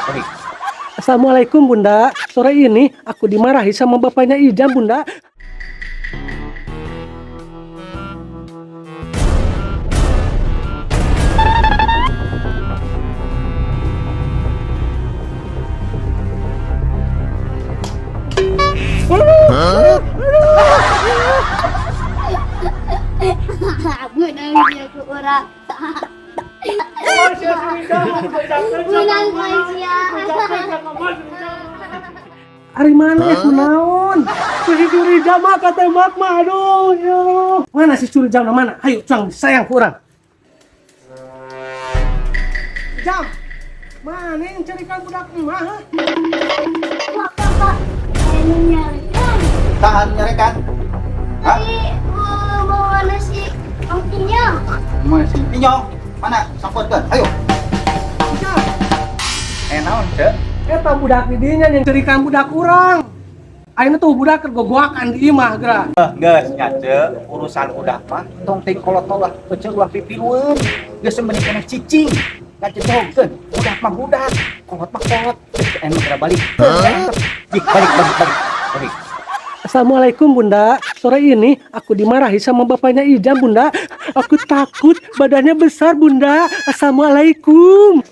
Balik. Assalamualaikum, Bunda. Sore ini aku dimarahi sama bapaknya Ijam, Bunda. Menang dia ku urang. Menang Malaysia. Ari mana ya, kunaon? Si curi jam mah katembak mah, aduh ya. Mana si curi jam mana? Ayo cuang sayang ku urang. Jam. Mana yang carikan budak emak, ha? Pak, pak, pak. Anu nyarekan. Tahan nyarekan. Hah? Tadi mau bawa nasi angkinya. Mana si Pinyong? Mana? Sampurkeun. Ayo. Jam. Eh, naon, Cek? Eta budak di dinya yang cerikan budak urang. Ayeuna tuh budak keur gogoakan di imah geura. Geus nya, Cek, urusan budak mah tong ting kolot ulah ece ulah pipilueun. Geus mending keneh cicing. Ngacecogkeun, budak mah budak, kolot mah kolot. Geus emang geura balik. Jik, balik balik balik. Balik. Assalamualaikum, Bunda. Sore ini aku dimarahi sama bapaknya Ijam, Bunda. Aku takut, badannya besar, Bunda. Assalamualaikum.